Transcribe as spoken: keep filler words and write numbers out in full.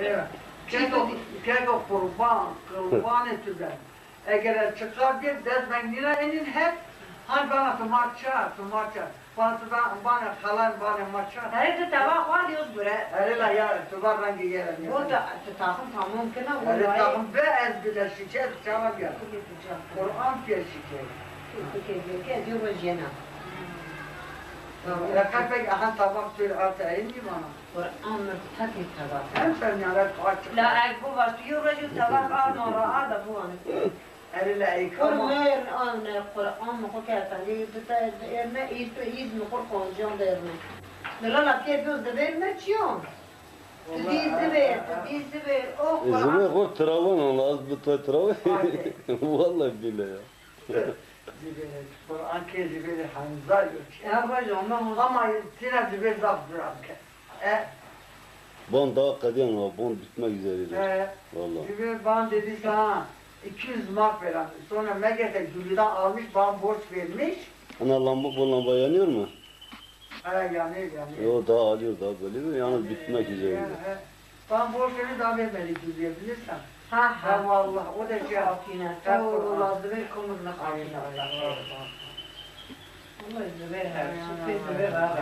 Evet. Keko, keko qurban, qurbanê tu ben. Eger ez çiqa bir dest ben nîna enin het, han bana tu ma ça, tu ma ça. Bana tu ben, bana xalan, bana ma ça. Herê tu teva xo dî, yoz gure. Herê la ya, tu va rengê yere nîya. Bu da, tu taxim tamam kena, Herê wallahi. Taxim be ez bile şikayet çava bîya. Qur'an pîya şikayet. Tu, tu ke, ke, ez yo roj yena. Tamam. Reqet pek aha tabak tür arta eyin bana. Qur'an mi qetî teva. Hem sen ya, ben aç. La ek bu var, tu yo roj teva arno ra ada bu anı. Erê la ey Kur kama. Mêr ane Qur'an mi xo ke efendî, di te erne îz, îz mi xo konciyan de erne. Mila la pê doz de ver me çiyon. Tu dî zibê, tu dî zibê. O E, Qur'an. Zibê xo tirawen, ona az bi to tirawen. Hadi. Vallahi billahi ya. Zibê, Qur'an ke zibê Hamza yok. Ya, hocam, ama. Ama tira zibê zaf duran ke. E, Ban daha qediyen ha, ban bitmek üzereydi. He. Vallahi. Zibê ban dedi sana iki yüz mark veren. Sonra meğerse Gülü'den almış, bana borç vermiş. Ana lamba, bu lamba yanıyor mu? He, yanıyor, yanıyor. Yo, daha alıyor, daha böyle bir, yalnız bitmek üzereydi. He, he. Bana borç vermiş, daha vermedi Gülü'ye, bilirsen. Ha, ha. He, vallahi, o da şey. Sakin, he, Qur'an. Lazım, komuruna. Aynen, aynen. Vallahi zibê, he, şu zibê var, ha.